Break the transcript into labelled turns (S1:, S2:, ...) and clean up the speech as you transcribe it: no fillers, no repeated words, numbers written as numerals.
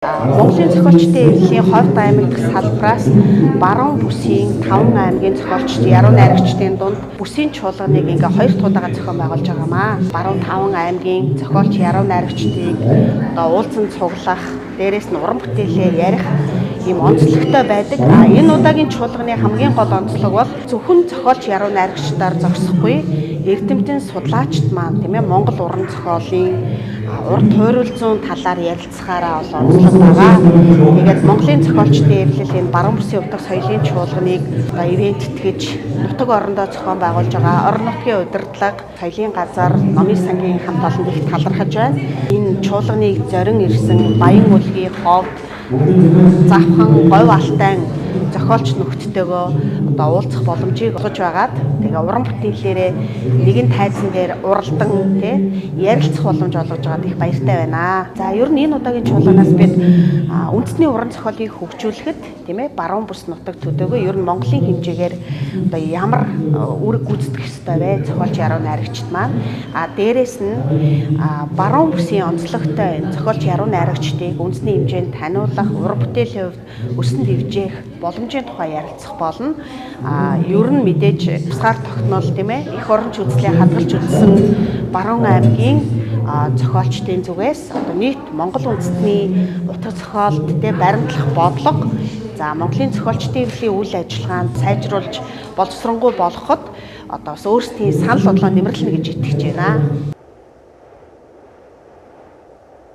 S1: Монголын зохиолчдын эвлэлийн Ховд аймаг дахь салбараас Баруун бүсийн 5 аймгийн зохиолчд, яруу найрагчдын дунд бүсийн чуулганыг ингээ 2 дахь удаага зохион байгуулж байгаамаа. Баруун 5 аймгийн зохиолч, яруу найрагчдыг одоо уулзан цуглах, дээрээс нь уран бүтээлээ ярих ийм онцлогтой байдаг. А энэ удаагийн чуулганы хамгийн гол онцлог бол зөвхөн зохиолч, яруу найрагчдаар зогсохгүй, эрдэмтэн судлаачд маань, тийм ээ, Монгол уран зохиолын урт хуурил зүүн талаар ярилцахаараа бол онцлог байгаа. Тэгээд Монголын зохиолчдын эвлэл энэ баруун бүсийн утга соёлын чуулганыг одоо ивент итгэж нутаг орондоо зохион байгуулж байгаа. Орон нутгийн удирдлага, соёлын газар, номын сангийн хамт олонд их талархаж байна. Энэ чуулганыг зорин ирсэн Баян-Үлгийн, Ховд, Завхан, Говь Алтайн зохиолч нөхдөдөө одоо уулзах боломжийг олгож байгаад, тэгээ уран бүтээлээрээ нэгэн тайзан дээр уралдан, тий, ярилцах боломж олгож байгаад их баяртай байна. За, ер нь энэ удаагийн чуулганаас бид үндэсний уран зохиолыг хөгжүүлэхэд, тийм ээ, баруун бүс нутаг төдөөгөө ер нь Монголын хэмжээгээр одоо ямар үүрэг гүйцэтгэх ёстой вэ зохиолч, яруу найрагчд маань, а дээрэс нь баруун бүсийн онцлогтой зохиолч, яруу найрагчдыг үндэсний хэмжээнд таниулах, уран бүтээлийн хувьд өсөн дэвжээх боломжийн тухай ярилцах болно. А ер нь мэдээж тусгаар тогтнол, тийм ээ, эх оронч үзлээ хадгалж үзсэн Баруун аймгийн зохиолчдын зүгээс одоо нийт Монгол үндэстний утга зохиолд, тэ, баримтлах бодлого, за, Монголын зохиолчдын эвлэлийн үйл ажиллагаанд сайжруулж боловсронгуй болгоход одоо бас өөрсдийн санал бодлоо нэмэрлэнэ гэж итгэж байна.